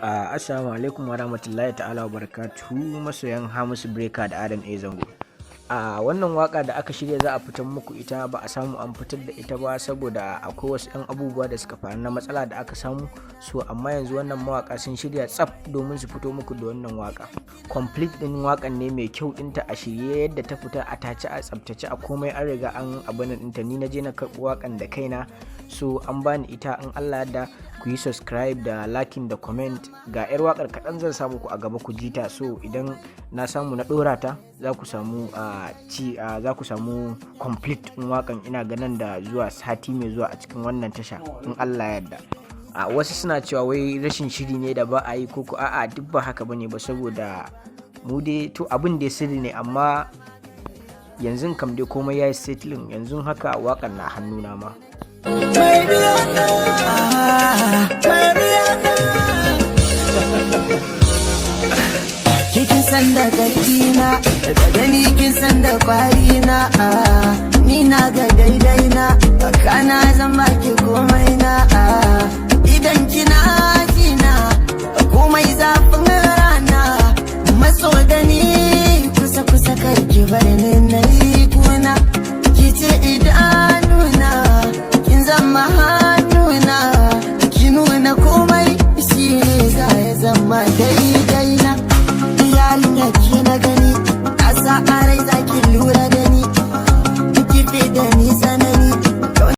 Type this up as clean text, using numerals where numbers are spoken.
Assalamu alaikum wa rahmatullahi ta'ala wa barakatuhu, masoyan Hamisu Breaker da Adam A Zango. A wannan waka da aka shirya za a fitar muku ita, ba a samu an fitar da ita ba saboda akwai wasu 'yan abubuwa da suka faru na matsala da aka samu. So amma yanzu wannan mawaka sun shirya tsaf domin su fito muku da wannan waka. Complete din wakan ne mai kyau dinta a shirye, yadda ta fita a tace, a tsaftace, a komai an riga an abin ɗinta. Ni na je na karɓi wakan da kaina, so an bani ita. In Allah da ku yi subscribe da liking da comment. Ga 'yar wakar kaɗan zan samu ku a gaba ku ji ta. So idan na samu na ɗora ta, za ku samu a ci, za ku samu complete ɗin wakan, ina ganin da zuwa sati mai zuwa a cikin wannan tasha, in Allah yarda. A wasu suna cewa wai rashin shiri ne da ba a yi ko a'a, duk ba haka bane ba, saboda mu dai to abin da sirri ne. Amma yanzu kam dai komai ya yi settling, yanzu haka wakan na hannuna ma. Mai biyana, mai biyana. Kin san da ƙarfina, daga gani kin san da ƙwarina, ni na ga daidai.